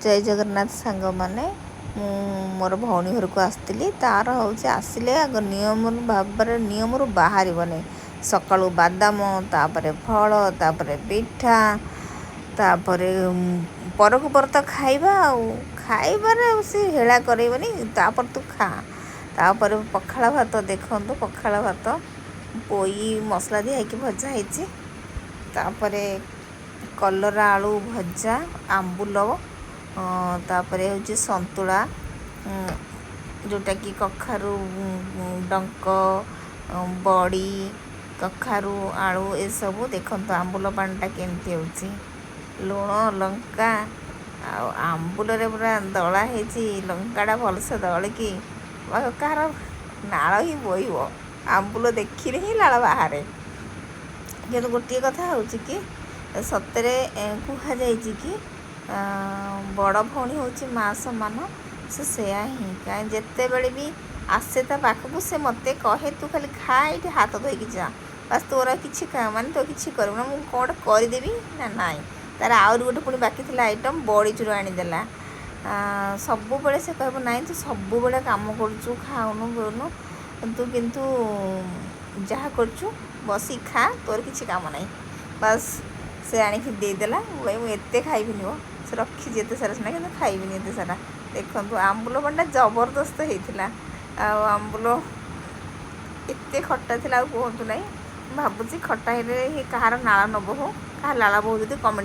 ଜୟ ଜଗନ୍ନାଥ ସାଙ୍ଗମାନେ, ମୁଁ ମୋର ଭଉଣୀ ଘରକୁ ଆସିଥିଲି। ତାର ହେଉଛି ଆସିଲେ ଆଗ ନିୟମ ଭାବରେ ନିୟମରୁ ବାହାରିବନି। ସକାଳୁ ବାଦାମ, ତାପରେ ଫଳ, ତାପରେ ପିଠା, ତାପରେ ପରକୁ ପର ତ ଖାଇବା। ଆଉ ଖାଇବାରେ ସେ ହେଳା କରେଇବନି, ତାପରେ ତୁ ଖା। ତାପରେ ପଖାଳ ଭାତ ଦେଖନ୍ତୁ, ପଖାଳ ଭାତ ପୋଇ ମସଲା ଦିଆ ହେଇକି ଭଜା ହେଇଛି। ତାପରେ କଲରା ଆଳୁ ଭଜା, ଆମ୍ବୁଲ, ତାପରେ ହେଉଛି ସନ୍ତୁଳା, ଯେଉଁଟାକି କଖାରୁ ଡଙ୍କ, ବଡ଼ି, କଖାରୁ, ଆଳୁ ଏସବୁ। ଦେଖନ୍ତୁ ଆମ୍ବୁଲ ପାଣିଟା କେମିତି ହେଉଛି, ଲୁଣ ଲଙ୍କା ଆଉ ଆମ୍ବୁଲରେ ପୁରା ଦଳା ହେଇଛି। ଲଙ୍କାଟା ଭଲସେ ଦଳିକି କାହାର ନାଳ ହିଁ ବୋହିବ, ଆମ୍ବୁଲ ଦେଖିଲେ ହିଁ ଲାଳ ବାହାରେ। କିନ୍ତୁ ଗୋଟିଏ କଥା ହେଉଛି କି ସତରେ କୁହାଯାଇଛି କି ବଡ଼ ଭଉଣୀ ହେଉଛି ମା ସମାନ। ସେ ସେୟା ହିଁ, କାହିଁ ଯେତେବେଳେ ବି ଆସେ ତା ପାଖକୁ, ସେ ମୋତେ କହେ, ତୁ ଖାଲି ଖା, ଏଇଠି ହାତ ଧୋଇକି ଯା, ବାସ୍। ତୋର କିଛି ମାନେ ତୋ କିଛି କରିବୁ ନା, ମୁଁ କ'ଣ ଗୋଟେ କରିଦେବି ନା ନାଇଁ। ତାର ଆହୁରି ଗୋଟେ ପୁଣି ବାକି ଥିଲା ଆଇଟମ୍, ବଡ଼ିଚୁରା ଆଣିଦେଲା। ସବୁବେଳେ ସେ କହିବ, ନାଇଁ ତୁ ସବୁବେଳେ କାମ କରୁଛୁ, ଖାଉନୁ ପିଉନୁ, ତୁ କିନ୍ତୁ ଯାହା କରୁଛୁ ବସିକି ଖା, ତୋର କିଛି କାମ ନାହିଁ। ବାସ୍, ସେ ଆଣିକି ଦେଇଦେଲା। ମୁଁ କହିଲି, ମୁଁ ଏତେ ଖାଇବିନି ମ। ସେ ରଖିଛି ଏତେ ସାରା ସିନା, କିନ୍ତୁ ଖାଇବିନି ଏତେ ସାରା। ଦେଖନ୍ତୁ ଆମ୍ବୁଲ ପାଣିଟା ଜବରଦସ୍ତ ହେଇଥିଲା ଆଉ ଆମ୍ବୁଲ ଏତେ ଖଟା ଥିଲା ଆଉ କୁହନ୍ତୁ ନାହିଁ। ମୁଁ ଭାବୁଛି ଖଟା ହେଲେ କାହାର ନାଳ ନ ବୋହୁ। କାହାର ଲାଳ ବୋହୁ ଯଦି କମେଣ୍ଟ